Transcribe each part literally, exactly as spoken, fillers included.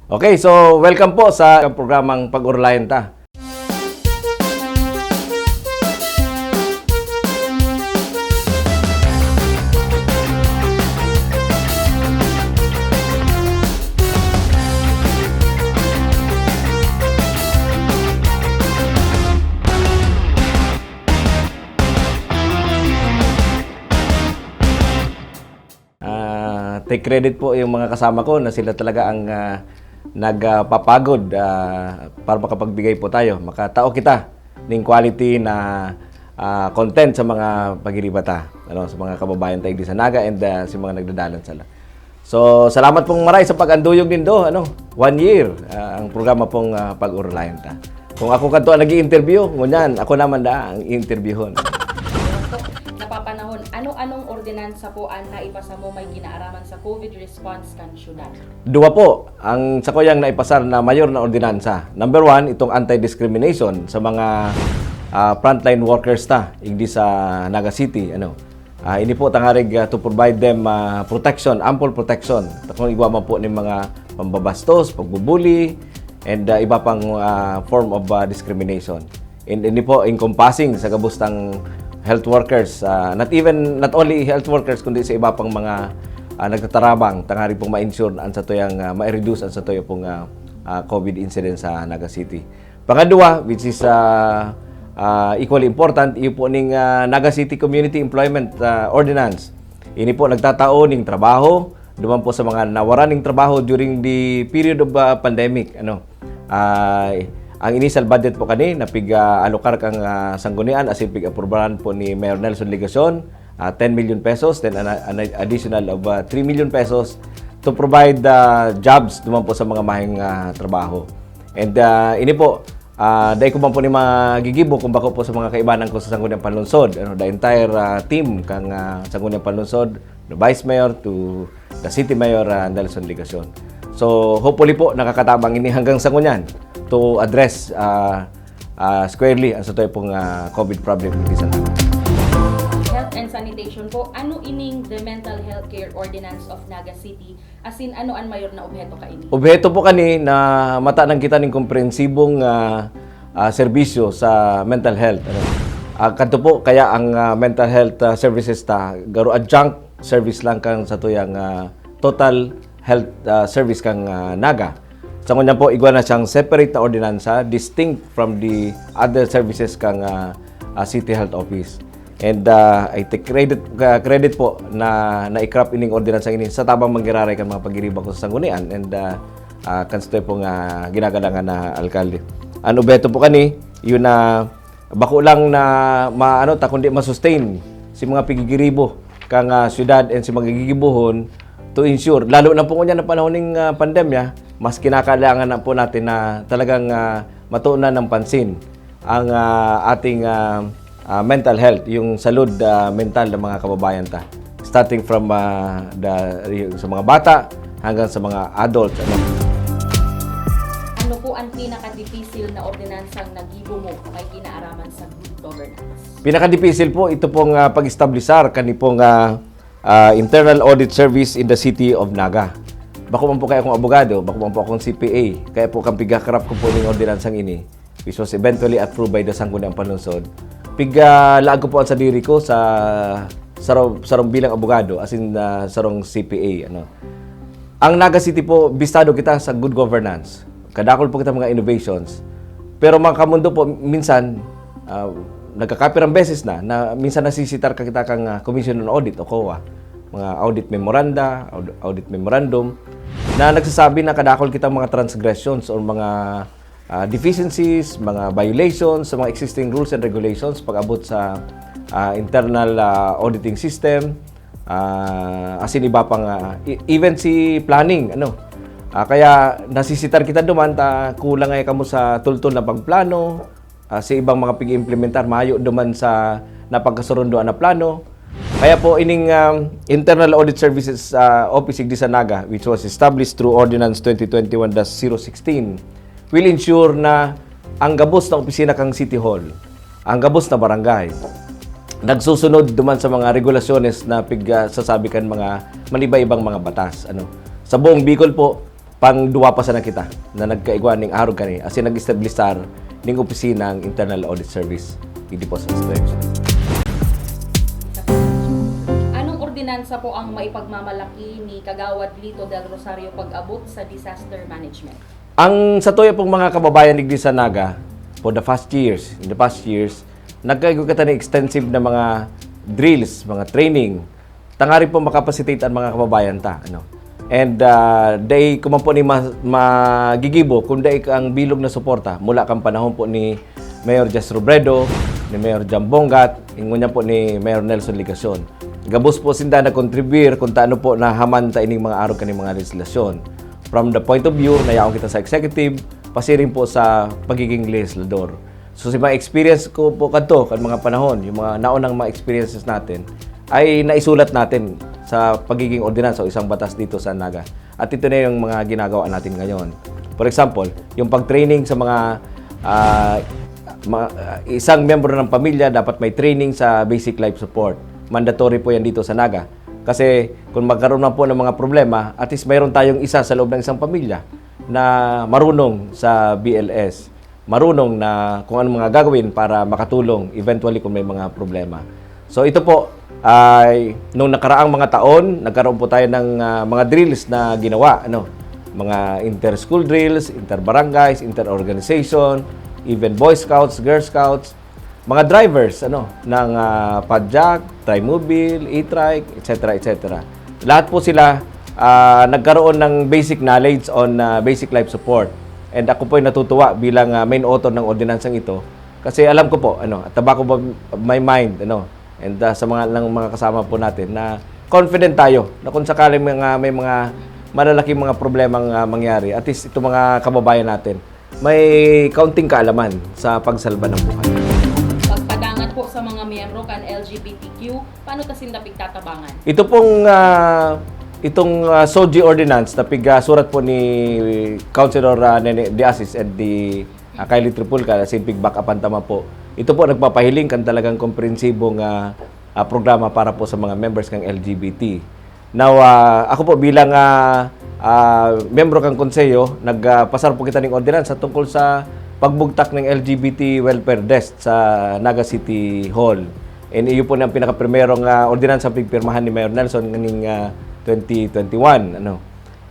Okay, so welcome po sa programang Pag-Orolayan Ta. Ah, take credit po yung mga kasama ko na sila talaga ang, ah, nagpapagod, ah, para makapagbigay po tayo, makatao kita ning quality na, ah, content sa mga pagiriba ta, ano, sa mga kababayan ta igdi sa Naga and, ah, sa mga nagdadalan sala. So, salamat pong maray sa pag-anduyog nindo, ano, one year, ah, ang programa pong, ah, Pag-Orolayan Ta. Kung ako kadto ang nag-i-interview, ngunyan, ako naman na ang interviewhon. Napapanahon, ano-anong ordinansa po ang naipasa mo may kinaaraman sa COVID response kan syudad? Duwa po. Ang sakuyang naipasar na mayor na ordinansa. Number one, itong anti-discrimination sa mga, ah, frontline workers ta, igdi sa Naga City. Ano? Ah, ini po tangarig, ah, to provide them, ah, protection, ample protection. Kung igwa man po ning mga pambabastos, pagbubuli, and, ah, iba pang, ah, form of, ah, discrimination. And ini po encompassing sa gabos tang health workers, ah, not even, not only health workers, kundi sa iba pang mga, ah, nagtatarabang, tangarig pong ma-ensure ang satuyang, ah, ma-reduce ang satuya pong, ah, ah, COVID incidence sa Naga City. Pangadwa, which is, ah, ah, equally important, iyo po ning, ah, Naga City Community Employment, ah, Ordinance. Ini po nagtatao ning trabaho duman po sa mga nawaran ning trabaho during the period of, ah, pandemic, ano. Ah, ang initial budget po kani na pig, ah, alokar kan, ah, sanggunian asin pig-aprubahan po ni Mayor Nelson Legacion, ah, ten million pesos, then an, an additional of, ah, three million pesos to provide, ah, jobs duman po sa mga mahing, ah, trabaho. And, ah, ini po, ah, dai ko man po ni magigibo kung bako po sa mga kaibanan ko sa Sangguniang Panlungsod, ano, the entire, ah, team kan, ah, Sangguniang Panlungsod, the Vice Mayor to the City Mayor, ah, Nelson Legacion. So, hopefully po, nakakatabang ini hanggang sa ngunyan to address, ah, ah, squarely ang satuya pong, ah, COVID problem dito sa Naga. Health and sanitation po, ano ining the Mental Health Care Ordinance of Naga City? Asin ano an mayor na obheto kaini? Obheto po kani na matanan kita ning komprehensibong, ah, ah, serbisyo sa mental health, ano. Ah, kadto po, kaya ang, ah, mental health, ah, services ta, garo adjunct service lang kan satuyang, ah, total health, ah, service kan, ah, Naga. Sa ngunyan po, igwa na siyang separate na ordinansa, distinct from the other services kan, ah, ah, City Health Office. And, ah, I take credit, ah, credit po na na-craft ining ordinansa ini sa tabang manggiraray kan mga pagiriba ko sa sanggunian and, ah, ah, kan satoy pong, ah, ginagalangan na alkalde. An obheto po kani, yun na bako lang na maano ta, kundi ma-sustain si mga pigigiribo kan, ah, syudad and si mga gigibohon to ensure, lalo na po ngunyan na panahon ning, ah, pandemya, mas kinakailangan na po natin na talagang, ah, matuunan ng pansin ang, ah, ating, ah, ah, mental health, yung salud, ah, mental ng mga kababayan ta. Starting from, ah, the, yung sa mga bata hanggang sa mga adult. Ano. Ano po ang pinakadipisil na ordinansang nagibo mo may kinaaraman sa good governance? Pinakadipisil po, ito pong, ah, pag-establisar kani pong, ah, ah, Internal Audit Service in the City of Naga. Bako man po kaya akong abogado, bako man po akong C P A, kaya po kang pigakrap ko po ning ordinansang ini, which was eventually approved by the Sangguniang Panlungsod. Pigalaag ko po ang sadiri ko sa sarong, sarong bilang abogado, as in, ah, sarong C P A, ano. Ang Naga City po, bistado kita sa good governance. Kadakol po kita mga innovations. Pero mga kamundo po, minsan, ah, nagkakapirang beses na, na minsan nasisitar ka kita kang, ah, Commission on Audit o COA, mga audit memoranda, aud-, audit memorandum, na nagsasabi na kadakol kita mga transgressions or mga, ah, deficiencies, mga violations sa mga existing rules and regulations pag-abot sa, ah, internal, ah, auditing system, ah, asin iba pang, ah, e-, even si planning, ano. Ah, kaya nasisitar kita duman ta kulang ay kamo sa tultol na pagplano, ah, sa ibang mga pag-iimplementar, mayo duman sa napagkasurundoan na plano. Kaya po, ining, um, Internal Audit Services, ah, Office igdi sa Naga, which was established through Ordinance twenty twenty-one dash zero sixteen, will ensure na ang gabos na opisina kang City Hall, ang gabos na barangay, nagsusunod duman sa mga regulasyones na pig-, ah, sasabi kan mga maniba-ibang mga batas. Ano? Sa buong Bicol po, Pangduwa pa sana kita na nagkaigwa ning arog kani asin nag-establisar ning opisina ang Internal Audit Service. Idi po sa inspection. Anong ordinansa po ang maipagmamalaki ni Kagawad Lito Del Rosario pag-abot sa disaster management? Ang satuya pong mga kababayan digdi sa Naga, for the past years, in the past years, nagkaigwa kita ni extensive na mga drills, mga training, tangari po makapacitate ang mga kababayan ta, ano. And uh, dai ko man po ni ma- magigibo kung dai ang bilog na suporta mula kan panahon po ni Mayor Jess Robredo, ni Mayor Jam Bongat, ingon niya po ni Mayor Nelson Legacion. Gabos po sinda nag-contribute kung taano po nahaman ta ining mga arog kaning mga legislasyon. From the point of view na yaon kita sa executive, pasiring po sa pagiging legislador. So, sa mga experience ko po kadto, kan mga panahon, yung mga naunang mga experiences natin, ay naisulat natin sa pagiging ordinansa o isang batas dito sa Naga. At ito na yung mga ginagawa natin ngayon. For example, yung pag-training sa mga, ah, mga, ah, isang miyembro ng pamilya, dapat may training sa basic life support. Mandatory po yan dito sa Naga. Kasi kung magkaroon man po ng mga problema, at least mayroon tayong isa sa loob ng isang pamilya na marunong sa B L S, marunong na kung anong mga gagawin para makatulong eventually kung may mga problema. So ito po ay nung nakaraang mga taon, nagkaroon po tayo ng ah, mga drills na ginawa, ano, mga inter-school drills, inter-barangays, inter-organization, even Boy Scouts, Girl Scouts, mga drivers, ano, ng ah, padjak, trimobile, e-trike, et cetera, et cetera. Lahat po sila ah, nagkaroon ng basic knowledge on ah, basic life support. And ako po'y natutuwa bilang ah, main author ng ordinansang ito kasi alam ko po, ano, at the back of my mind, ano, and ah, sa mga ng mga kasama po natin na confident tayo na kung sakaling mga may mga malalaking mga problemang ah, mangyari, at least itong mga kababayan natin may kaunting kaalaman sa pagsalba ng buhay. Pagpadangat po sa mga miyembro kan L G B T Q, paano ta sinda pigtatabangan? Ito pong ah, itong ah, SOGI ordinance na pigsurat po ni Councilor ah, Nene de Asis and the ah, Kylie Tripulca, asin pig-back-upan ta man po. Ito po nagpapahiling kan talagang komprehensibong ah, ah, programa para po sa mga members ng L G B T. Now, ah, ako po bilang ah, ah, miyembro kan Konseho, nagpasar po kita ning ordinansa tungkol sa pagbugtak ng L G B T Welfare Desk sa Naga City Hall. And iyo po na ang pinakaprimerong ah, ordinansa pigpirmahan ni Mayor Nelson nganing ah, twenty twenty-one, ano.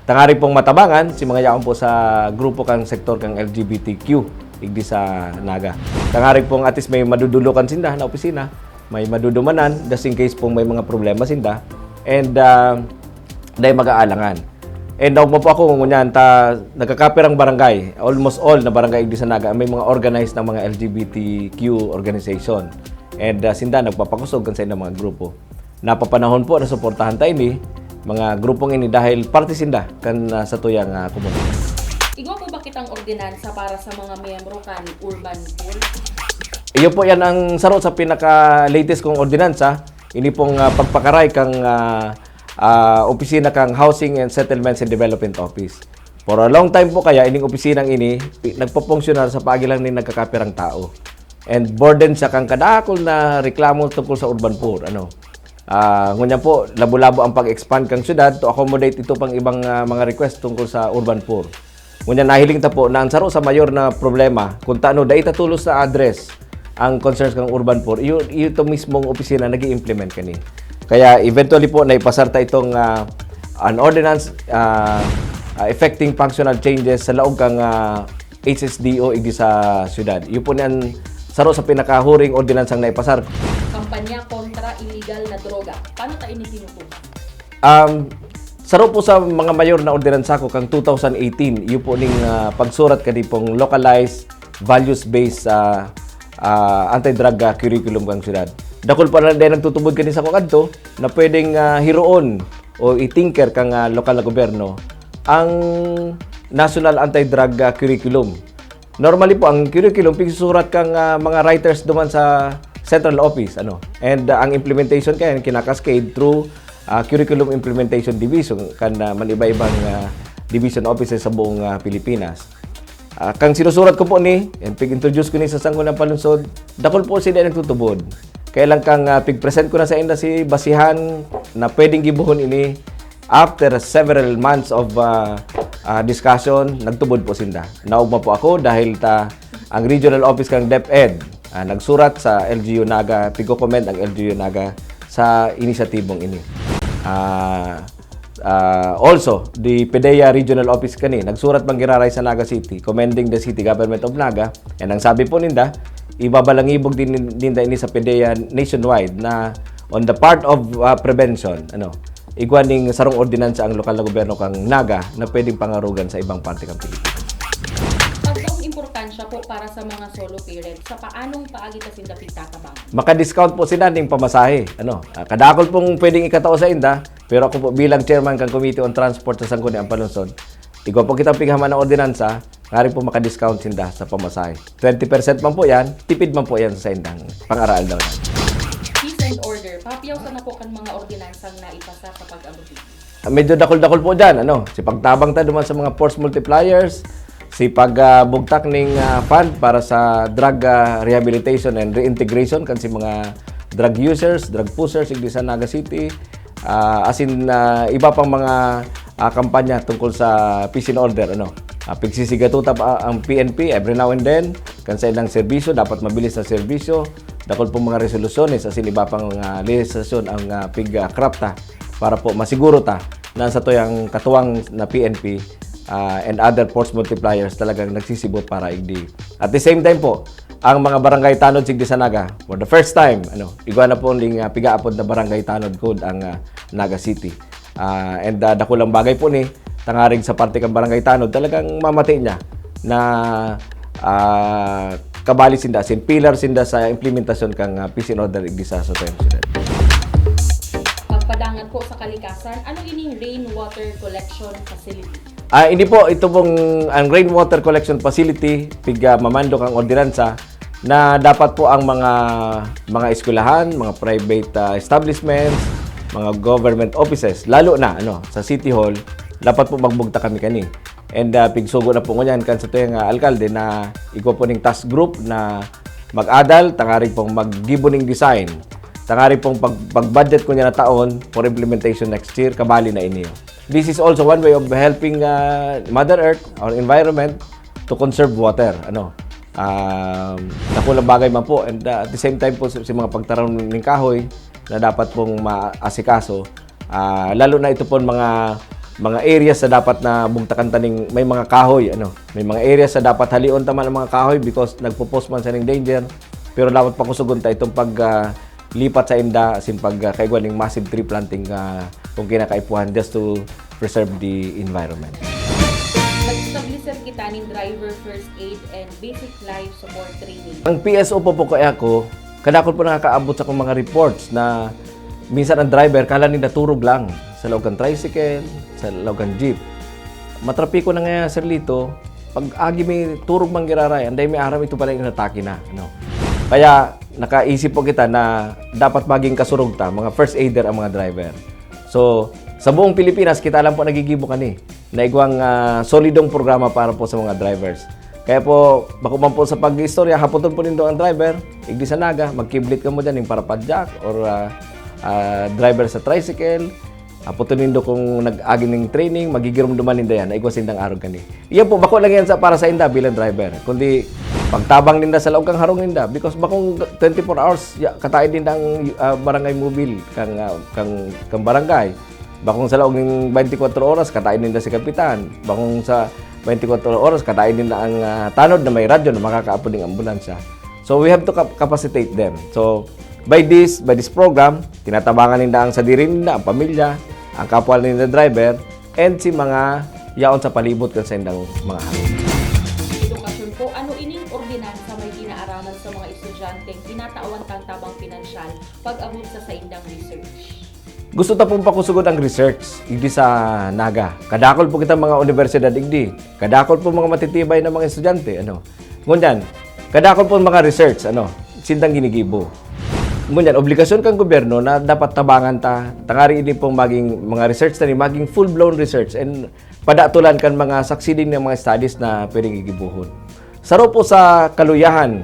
Tangarig pong matabangan si mga yaon po sa grupo kan sektor kan L G B T Q digdi sa Naga. Tangarig pong at least may madudulokan sinda na opisina, may madudumanan, just in case pong may mga problema sinda. And ah, dai mag-aalangan. And daog man po ako, ngunyan ta nagkakapirang barangay, almost all na barangay digdi sa Naga, may mga organized ng mga L G B T Q organization. And ah, sinda nagpapakusog kan sa ilang mga grupo. Napapanahon po na suportahan ta ini, mga grupong ini, dahil parte sinda kan ah, satuyang ah, komunidad. Igwa po ba kitang ordinansa para sa mga miyembro kan Urban Poor? Iyo po yan ang saro sa pinaka-latest kong ordinansa. Ini pong ah, pagpakaray kang ah, ah, opisina kang Housing and Settlements and Development Office. For a long time po kaya, ining opisinang ini, pi- nagpopunsyonar sa paagi lang nin nagkakapirang tao. And burden siya kang kadakol na reklamo tungkol sa urban poor. Ano? Ah, ngunyan po, labo-labo ang pag-expand kang syudad to accommodate ito pang ibang ah, mga request tungkol sa urban poor. Ngunyan nahiling ta po na ang saro sa mayor na problema, kung taano dai ta tolos na address ang concerns kang urban poor, iyo, iyo to mismong opisina nag implement kani. Kaya eventually po, naipasar ta itong ah, an ordinance ah, ah, affecting functional changes sa laog kang ah, H S D O igdi sa syudad. Iyo po ni an saro sa pinakahuring ordinansang naipasar. Kampanya kontra illegal na droga. Paano ta ini tinutukan? Um, saro po sa mga mayor na ordinansa ko kang two thousand eighteen, iyo po ning ah, pagsurat kani pong localized, values-based ah, ah, anti-drug ah, curriculum kang syudad. Dakul pa na din nagtutubod kani sa kadto na pwedeng ah, hiroon o itinker kang ah, lokal na gobyerno ang National Anti-Drug ah, Curriculum. Normally po, ang curriculum, pigsusurat kang ah, mga writers duman sa central office, ano. And ah, ang implementation kaya kinakascade through ah, Curriculum Implementation Division kan ah, maniba-ibang ah, division offices sa buong ah, Pilipinas. Ah, kang sinusurat ko po ni, and pig-introduce ko ni sa Sangguniang Panlungsod, dakul po sila nagtutubod. Kaya lang kang ah, pig-present ko na sa inda si basihan na pwedeng gibohon ini after several months of ah, ah, discussion, nagtubod po sinda. Naogma po ako dahil ta ang regional office kan DepEd, ah, nagsurat sa L G U Naga, pigko-commend ang L G U Naga sa inisyatibong ini. Ah, ah, also, the PDEA Regional Office kani, nagsurat man giraray sa Naga City, commending the City Government of Naga, and ang sabi po ninda, ibabalangibog din ninda ini sa PDEA nationwide na on the part of, ah, prevention, ano, igwa ning sarong ordinansa ang lokal na gobyerno kan Naga na pwedeng pangarugan sa ibang parte kan Pilipinas. Pagkaong importansya po para sa mga solo parents, sa paanong paagi ta sinda pigtatabangan? Maka-discount po sila ning pamasahe. Ano, ah, kadakol pong pwedeng ikatao sa inda, pero ako po bilang chairman kan Committee on Transport sa Sangguniang Panlungsod, igwa po kitang pighaman ng ordinansa, ngari po maka-discount sinda sa pamasahe. Twenty percent man po yan, tipid man po yan sa indang pang-araal daw na. Peace and order. Papiyaw sana po kan mga ordinansang naipasa sa pag-abot dito. Medyo dakol-dakol po dyan, ano, si pagtabang ta duman sa mga force multipliers, si pag, ah, bugtak ning, ah, fund para sa drug, ah, rehabilitation and reintegration kan si mga drug users, drug pushers, igdi sa Naga City, ah, asin, ah, iba pang mga, ah, kampanya tungkol sa peace and order, ano. Ah, pigsisigatuta pa ang P N P every now and then, kan sa ilang serbisyo, dapat mabilis na serbisyo, dakol pong mga resolusyones, asin iba pang, ah, lehislasyón ang, ah, pig, ah, craft ta para po masiguro ta na sa tuyang katuwang na P N P, ah, and other force multipliers talagang nagsisibot para igdi. At the same time po, ang mga barangay tanod sigdi sa Naga, for the first time, ano, igwa na po ning, ah, pigaapod na barangay tanod code ang, ah, Naga City. Ah, and, ah, dakulang bagay po ni, tangarig sa parte kan barangay tanod, talagang mamati niya na, ah, kabali sinda, asin pillar sinda sa implementasyon kan, ah, peace and order igdi sa Sotayong Syudad. Pagpadangat po sa kalikasan, ano ining rainwater collection facility? Ah, ini po, ito pong ang rainwater collection facility, pig, ah, mamando kang ordinansa na dapat po ang mga, mga eskwelahan, mga private, ah, establishments, mga government offices, lalo na, ano, sa City Hall, dapat po magbugtak kami kani. And, ah, pigsugo na po ngunyan kan sa tuyang, ah, alkalde na igwa po ning task group na mag-adal, tangarig pong maggibo ning design, tangarig pong pag-, pag-budget ko niya na taon for implementation next year, kabali na ini. This is also one way of helping, ah, Mother Earth or environment to conserve water. Ano, um, dakulang bagay man po. And, ah, at the same time po, sa, sa mga pagtaraw ng kahoy na dapat pong maasikaso, ah, lalo na ito po mga, mga areas na dapat na bugtakan taning may mga kahoy, ano, may mga areas na dapat halion ta man ang mga kahoy because nagpo-post man sa ning danger, pero dapat pakusugon ta itong pag, ah, lipat sa inda, asin pag, ah, kaigwa ning massive tree planting, ah, kung kinakaipuhan, just to preserve the environment. Nag-establish kita nin driver first aid and basic life support training. Ang P S O po, po kaya ko, kadakol po nakakaabot sa akong mga reports na minsan ang driver, kala ninda turog lang sa laog kan tricycle, sa laog kan jeep. Matrapiko na nga, Sir Lito, pag agi may turog man giraray, anday may aram ito pala yung inatake na, ano. Kaya nakaisip po kita na dapat maging kasurog ta, mga first aider ang mga driver. So, sa buong Pilipinas, kita lang po nagigibo kani na igwang, ah, solidong programa para po sa mga drivers. Kaya po, bako man po sa pag-istorya, hapoton po nindo ang driver, igdi sa Naga, magkiblit kamo dyan, yung parapadyak or, ah, ah, driver sa tricycle. Hapoton nindo kung nag-agi ning training, magigiromdoman ninda yan, na igwa sindang arog kani. Iyan po, bako lang yan sa, para sa inda bilang driver. Kundi, pagtabang ninda sa laog kang harong ninda, because bakong twenty-four hours, ya, kataid ninda ang, ah, barangay mobile, kang, ah, kang, kang barangay. Bakong sa laog ning twenty-four oras, kataid ninda si kapitan. Bakong sa twenty-four oras, kataid ninda ang, ah, tanod na may radyo na makakaapod ning ambulansya. So, we have to cap-, capacitate them. So, by this, by this program, tinatabangan ninda ang sadiri ninda, ang pamilya, ang kapwa ninda driver, and si mga yaon sa palibot kan sa indang mga harong. Edukasyon po, ano ining ordinansa may kinaaraman sa mga estudyanteng tinatawan tang tabang pinansyal pag-abot sa saindang research? Gusto ta pong pakusugon ang research, igdi sa Naga. Kadakol po kita mga universidad, igdi. Kadakol po mga matitibay na mga estudyante, ano. Ngunyan, kadakol po mga research, ano, sindang ginigibo. Ngunyan, obligasyon kan gobyerno na dapat tabangan ta, tangari ini pong maging mga research ta ni maging full-blown research and padatulan kan mga succeeding na mga studies na pwedeng gigibohon. Saro po sa kaluyahan,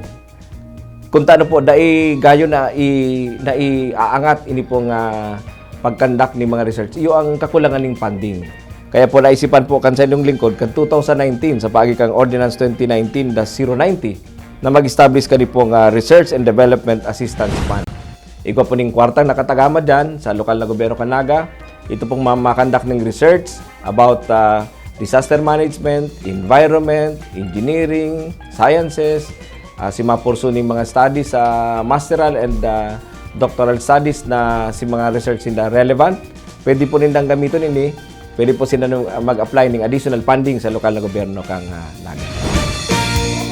kung tano po, dai gayo na i-, na iaangat ini pong, ah, pag-conduct ni mga research, iyo ang kakulangan ning funding. Kaya po naisipan po kan saindong lingkod kan two thousand nineteen sa paagi kan Ordinance twenty nineteen dash zero ninety na mag-establish kani pong, ah, Research and Development Assistance Fund. Igwa po ning kwartang nakatagama diyan sa lokal na gobyerno kan Naga. Ito pong ma-, makandak ning research about, ah, disaster management, environment, engineering, sciences, ah, si mapursu ning mga studies sa masteral and, ah, doctoral studies na si mga research ninda relevant. Pwede po nindang gamiton ini. Pwede po sila mag-apply ning additional funding sa lokal na gobyerno kan, ah, Naga.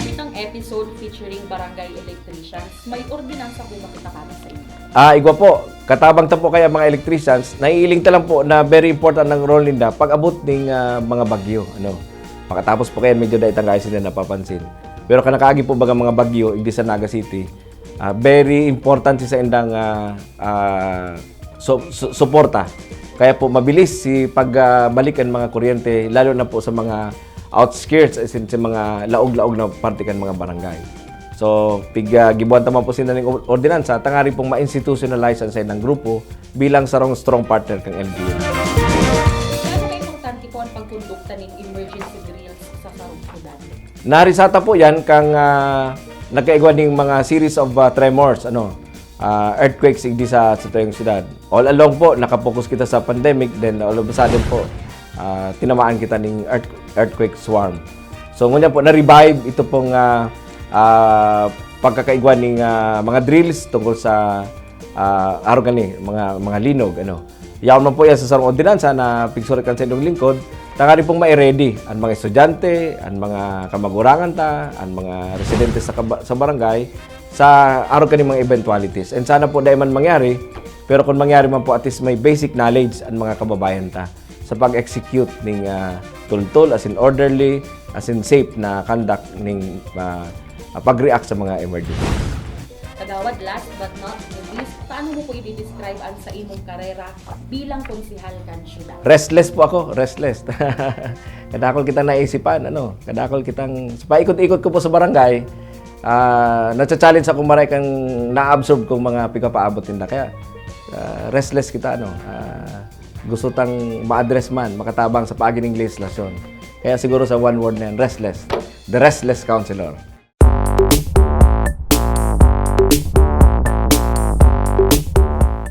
Itong episode featuring barangay electricians, may ordinansa po ba kita para sa inyo? Ah, igwa po. Katabang ta po kaya mga electricians, naiiling ta lang po na very important ang role ninda pag abot ning, ah, mga bagyo, ano. Pakatapos po kaya medyo dai ta nga sila napapansin. Pero kanakaagi po baga mga bagyo, igdi sa Naga City, ah, very important si saindang, ah, ah, su-, su-, suporta. Kaya po mabilis si pagbalik ang mga kuryente, lalo na po sa mga outskirts, as in, sa mga laog-laog na parte kan mga barangay. So, pig, ah, gibuhan ta man po sinda ning or-, ordinansa, tanganing pong ma-institutionalize ang saindang grupo bilang sarong strong partner kan L G U. Gaano kaimportante po ang pagkondukta nin emergency drills sa sarong syudad? Narisata po yan kang, ah, nagkaigwa ning mga series of, ah, tremors, ano, ah, earthquakes igdi sa, sa tuyang syudad. All along po, nakapokus kita sa pandemic, then all of a sudden po, ah, tinamaan kita ning earth-, earthquake swarm. So, ngunyan po, na-revive ito pong, ah, ah, pagkakaigwa ning, ah, mga drills tungkol sa, ah, arog kan mga, mga linog, ano. Yaon man po yan sa sarong ordinansa na pigsurat kan saindong lingkod, tanganing pong ma-ready an mga estudyante, an mga kamagurangan ta, an mga residente sa kaba-, sa barangay, sa arog kaning mga eventualities. And sana po dai man mangyari, pero kung mangyari man po, at least may basic knowledge an mga kababayan ta sa pag-execute ning, ah, tultol, as in orderly, as in safe na conduct ning, ah, ah, pag-react sa mga emergency. Kagawad, last but not the least, paano mo po i-describe ang sa imong karera bilang konsehal kan syudad? Restless po ako, restless. Kadakol kitang naisipan, ano, kadakol kitang, sa paikot-ikot ko po sa barangay, ah, nacha-challenge ako maray kan na-absorb kong mga pigpapaabot ninda. Kaya, ah, restless kita, ano, ah, gusto tang ma-address man, makatabang sa paagi ning lehislasyon. Kaya siguro sa one word na yan, restless. The Restless Councilor.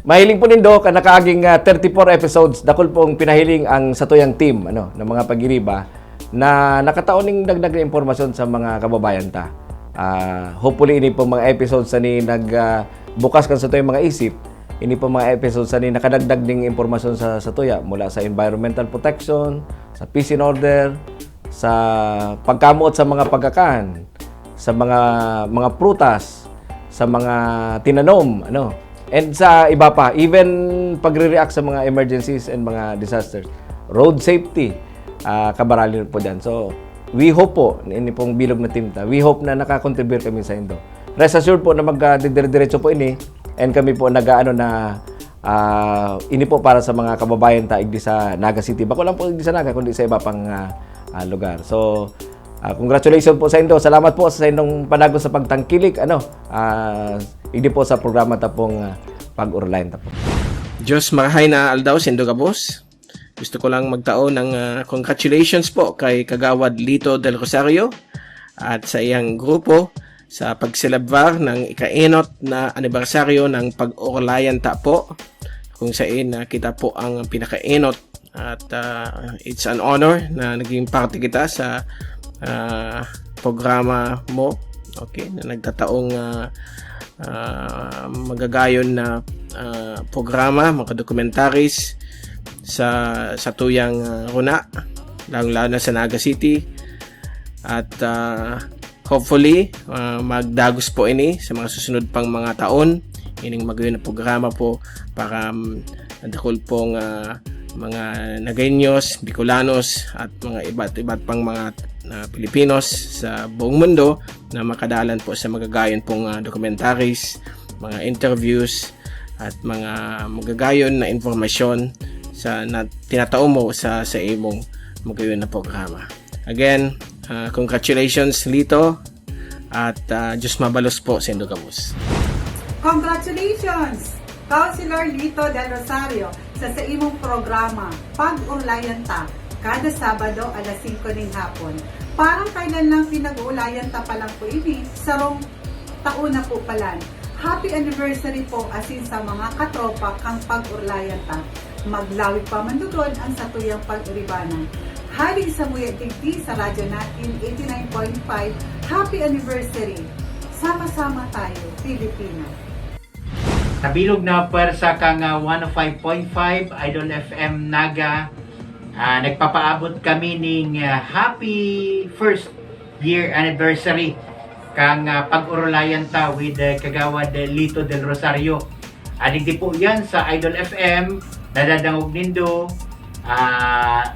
Mahiling po nindo, kan nakaaging, ah, thirty-four episodes, dakul pong pinahiling ang satuyang team, ano, ng mga pag-iriba na nakatao ning dagdag na impormasyon sa mga kababayan ta. Ah, hopefully, ini pong mga episodes na ni nag, ah, bukas kan satuyang mga isip, ini pong mga episodes na ni nakadagdag ning impormasyon sa, satuya, mula sa environmental protection, sa peace and order, sa pagkamoot sa mga pagkakan, sa mga, mga prutas, sa mga tinanom, ano, and sa iba pa, even pagre-react sa mga emergencies and mga disasters, road safety, ah, kabarali po dyan. So, we hope po, ini pong bilog na team ta, we hope na nakakontribute kami sa indo. Rest assured po na magdidire-diretso po ini, and kami po nag-aano na, ah, ini po para sa mga kababayan ta igdi sa Naga City. Bako lang po igdi sa Naga, kundi sa iba pang, ah, ah, lugar. So, ah, congratulations po sa indo. Salamat po sa indong panagos sa pagtangkilik, ano, ah, igdi po sa programa ta pong, ah, Pag-Orolayan Ta Po. Diyos marahay na aldaw sa indo gabos. Gusto ko lang magtao ng, ah, congratulations po kay Kagawad Lito Del Rosario at sa iyang grupo sa pagselebrar ng ikaenot na anibersaryo ng Pag-Orolayan Ta Po, kung sain, ah, kita po ang pinakaenot at, ah, it's an honor na naging parte kita sa, ah, programa mo, okay, na nagtataong, ah, ah, magagayon na, ah, programa, mga documentaries sa, sa tuyang, ah, runa, lalong-lalo na sa Naga City. At, ah, hopefully, ah, magdagos po ini sa mga susunod pang mga taon. Ining magayon na programa po para, um, dakul pong, ah, mga Nagueños, Bicolanos, at mga iba't iba't pang mga, ah, Pilipinos sa buong mundo na makadalan po sa magagayon pong, ah, documentaries, mga interviews, at mga magagayon na impormasyon sa, na tinatao mo sa, sa imong magayon na programa. Again, ah, congratulations, Lito, at, ah, Diyos mabalos po sa indo gabos. Congratulations, Councilor Lito Del Rosario, sa, sa imong programa, Pag-Orolayan Ta, Kada Sabado, alas singko ning hapon. Parang kailan lang pinag-uulayan ta pa lang po ini, sarong taon na po palan. Happy anniversary po asin sa mga katropa kan Pag-Orolayan Ta. Maglawig pa man dugon an satuyang pag-iribanan. Hali sa muya digdi sa Radyo Natin eighty-nine point five, happy anniversary! Sama-sama tayo, Pilipino! Sa bilog na pwersa kan, ah, one oh five point five Idol F M Naga, ah, nagpapaabot kami ning, ah, happy first year anniversary kan, ah, Pag-Orolayan Ta with, ah, Kagawad Lito Del Rosario. Ah, digdi po yan sa Idol F M, nadadangog nindo, ah,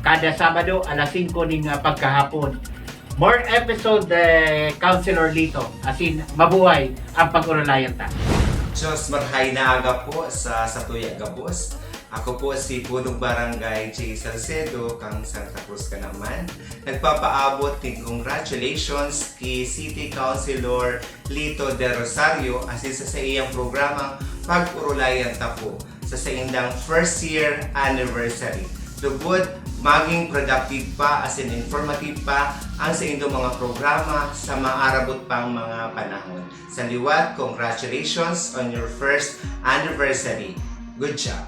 kada Sabado, alas singko ning, ah, pagkahapon. More episode, eh, Councilor Lito. Asin, mabuhay ang Pag-Orolayan Ta. Diyos, marhay na aga po sa satuya gabos. Ako po si Punong Barangay Jay Salcedo, kang Santa Cruz ka naman. Nagpapaabot ning congratulations ki City Councilor Lito Del Rosario asin sa saiyang programang Pag-Orolayan Ta Po sa saindang first year anniversary. Lugod, maging productive pa asin informative pa ang saindong mga programa sa maarabot pang mga panahon. Sa liwat, congratulations on your first anniversary. Good job.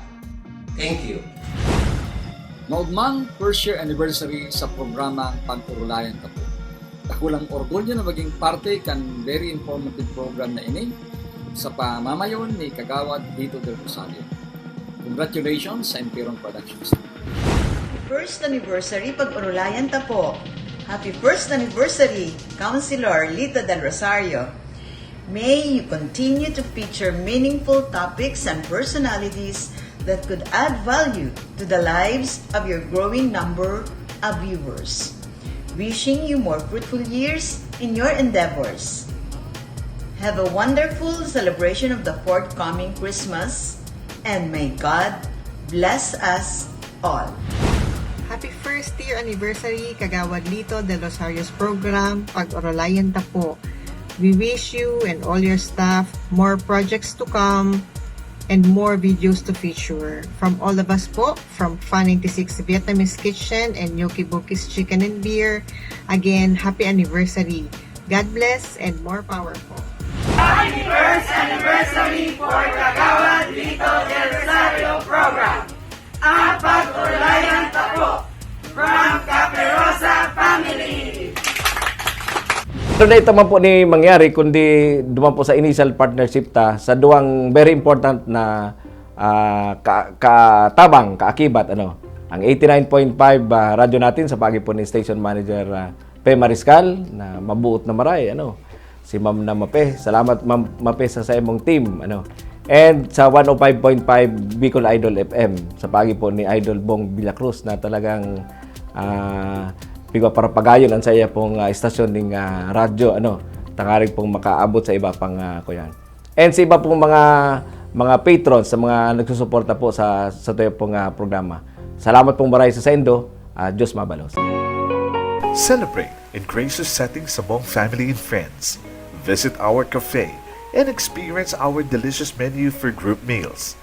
Thank you. Maugmang first year anniversary sa programang Pag-Orolayan Ta Po. Dakulang orgulyo na maging parte kan very informative program na ini sa pamamayon ni Kagawad Lito Del Rosario. Congratulations sa Empiron Productions. First anniversary, Pag-Orolayan Ta Po. Happy first anniversary, Councilor Lito Del Rosario. May you continue to feature meaningful topics and personalities that could add value to the lives of your growing number of viewers. Wishing you more fruitful years in your endeavors. Have a wonderful celebration of the forthcoming Christmas, and may God bless us all. Happy first year anniversary, Kagawad Lito Del Rosario's program, Pag-Orolayan Ta Po. We wish you and all your staff more projects to come and more videos to feature. From all of us po, from Fan ninety-six Vietnamese Kitchen and Yoki Bukis Chicken and Beer, again, happy anniversary. God bless and more power po. Happy first anniversary for Kagawad Lito Del Rosario program. Ang Pag-Orolayan Ta Po from Caperosa Family. Pero dai ta man po ni mangyari kundi duman po sa initial partnership ta sa duwang very important na, ah, ka-, katabang, kaakibat, ano. Ang eighty-nine point five, ah, Radyo Natin sa paagi po ni Station Manager, ah, Pe Mariscal, na mabuot na maray, ano, si Ma'am na Mape. Salamat, Ma'am Mape, sa, sa imong team, ano. And sa one oh five point five Bicol Idol F M, sa paagi po ni Idol Bong Villacruz na talagang, ah, pigpaparapagayon ang sa iya pong, ah, istasyon ning, ah, radyo, ano, tangarig pong makaabot sa iba pang, ah, kuyan. And sa iba pong mga, mga patrons, sa mga nagsusuporta po sa, sa tuyo pong, ah, programa. Salamat pong maray sa saindo. Ah, Diyos mabalos. Celebrate in gracious settings among family and friends. Visit our cafe and experience our delicious menu for group meals.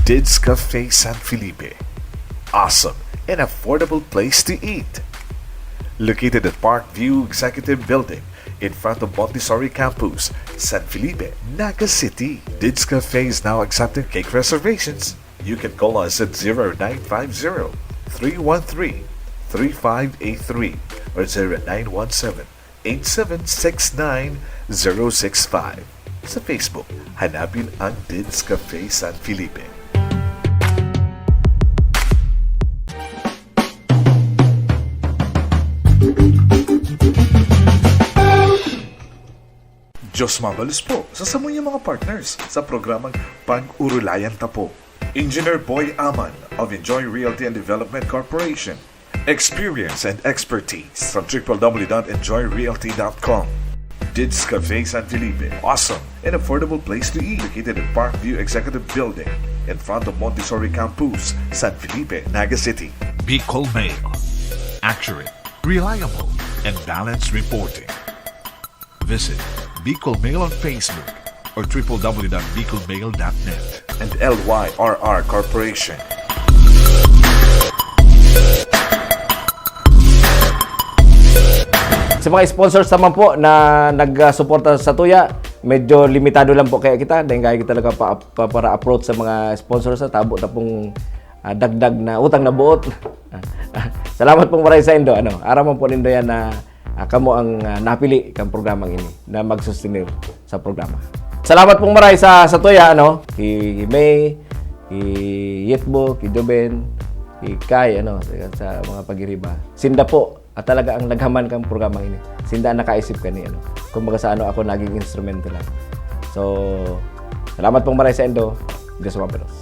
Dids Cafe San Felipe. Awesome and affordable place to eat. Located at Park View Executive Building, in front of Montessori Campus, San Felipe, Naga City. Dids Cafe is now accepting cake reservations. You can call us at zero nine five zero, three one three, three five eight three or zero nine one seven, eight seven six nine, zero six five. Sa Facebook, hanapin ang Dids Cafe San Felipe. Diyos mabalos po sa samuyang mga partners sa programang Pag-Orolayan Ta Po. Engineer Boy Aman of Enjoy Realty and Development Corporation. Experience and expertise from triple W dot enjoy realty dot com. Dids Cafe San Felipe. Awesome and affordable place to eat. Located at Parkview Executive Building, in front of Montessori Campus, San Felipe, Naga City. Bicol Mail. Accurate, reliable, and balanced reporting. Visit Bicol Mail on Facebook or triple W dot bicol mail dot net. And L Y R R Corporation. Sa mga sponsors naman po na nagsuporta sa Tuya, medyo limitado lang po kaya kita. Dahil kaya kita talaga pa, pa, para approach sa mga sponsors na tabo na pong ah, dagdag na utang na buot. Salamat pong maray sa indo. Ano, araman po nindo yan na ah, kamo ang ah, napili kang programang ini na magsustenir sa programa. Salamat pong maray sa, sa Tuya, ano, ki May, ki Yetbo, ki Joven, ki Kai, ano, sa, sa mga pagiriba. Sinda po at talaga ang naghaman kang programang ini. Sinda ang nakaisip kani, ano. Kumbaga sa ano, ako naging instrumento lang. So, salamat pong maray sa indo. Diyos mabalos.